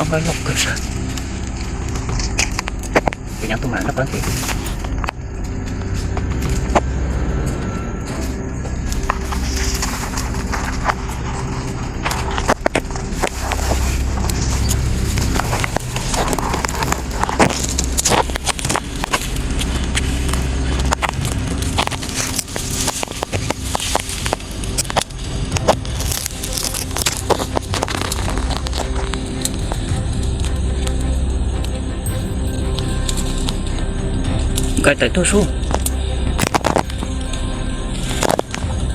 Koj loj kawg sas. Kuv nyob tus mam nrog koj ntxiv. Nkaij tawm tuaj sub.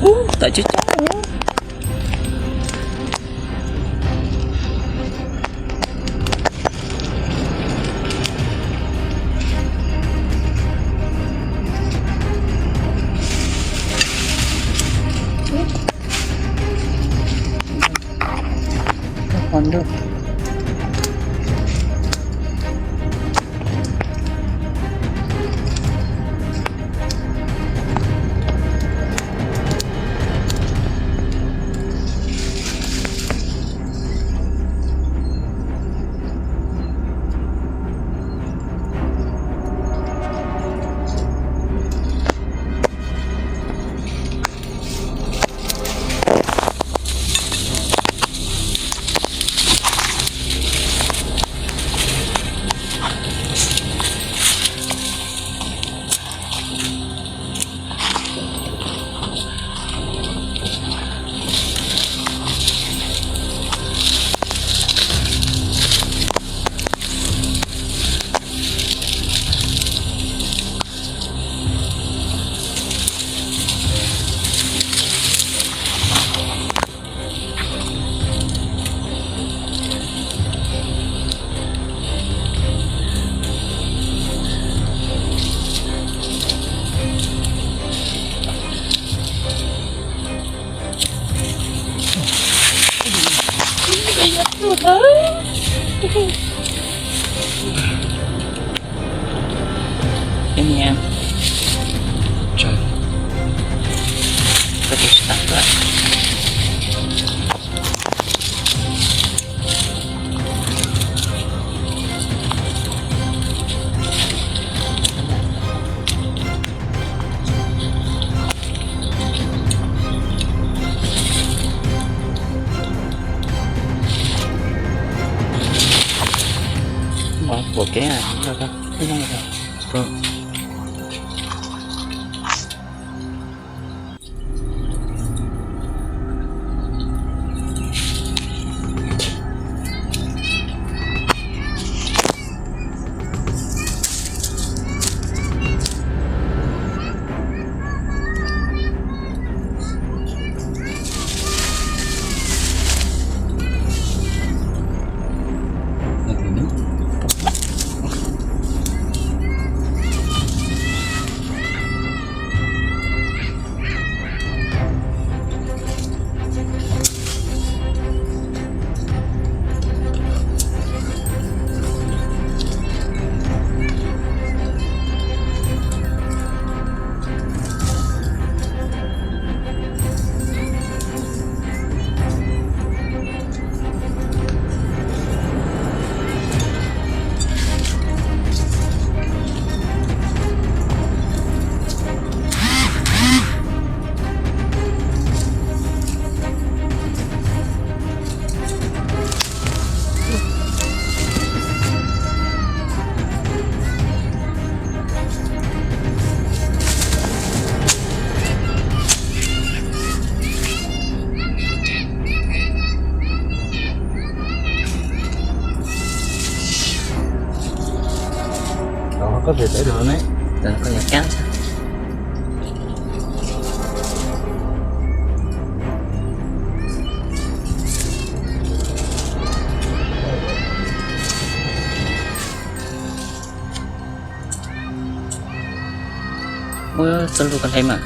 Ub, tawm coob coob. Qhov ntuj. Ib niam, tsaws, koj tus tsis tau tuaj. Ua kev, Koj pem peb lug ne, koj yuav kab. Ua txoj lug koj hle mas.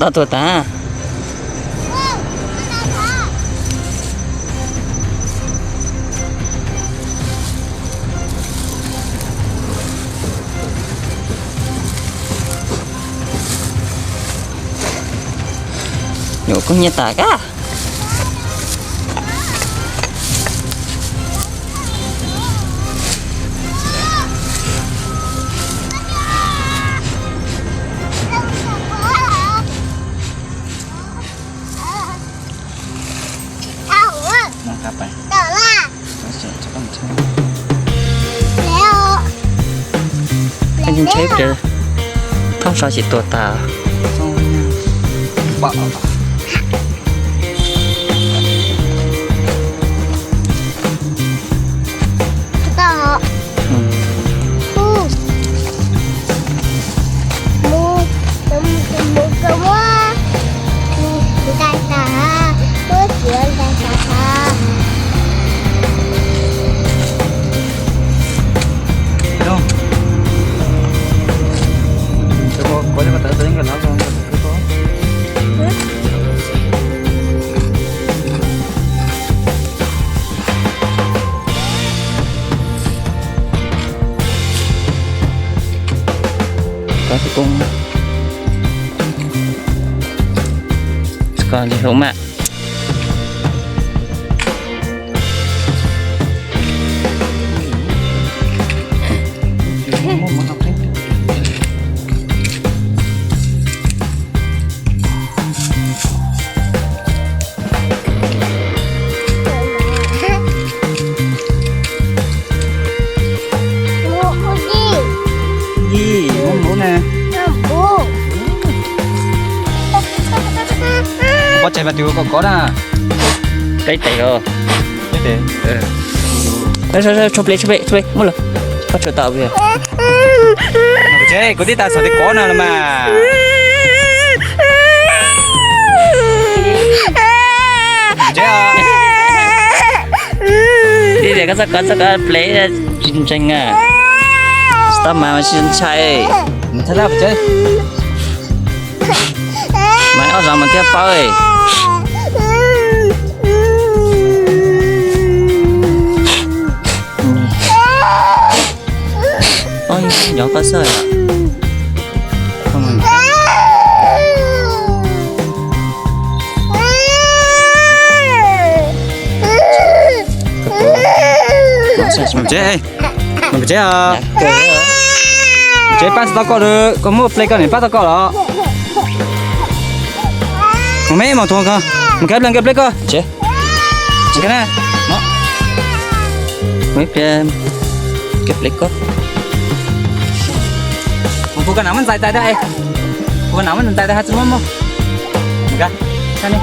Tau tuag tas. Nyuam kub nyiaj tas kab. Thaum so tsis tuag tas. Có cái cung. Còn gì không ạ? Ib, muab npub na. Pob tsaig mas tus kov kov na. Qeb tes os. Qeb tes. Tshuav ple, tshuav ple, tshuav ple, muab lawm. Pob tsuas tau pia. Tsev, kuv tib tas xav tis kov no los mas. Tsev. Tib tias koj txhob kov, txhob kov ple tsis ntseeg a. Tsis tau mas tsis ntshai. Txhob laj tsev. Mas ob zaug mas thiaj paub. Oj, nyob koj xwb. Tsev, tsev, pab tsis tau koj, koj muab ple koj niam pab tau koj los. Mus me mus tuag ko, mus kaw ple, kaw ple koj. Tsev. Tsis kaw na. Mus ple, kaw ple koj. Mus pub koj nam muab ntxais tais tag, pub koj nam muab ntxais tais hab tsi muab muab. Mus kaw, sab ni.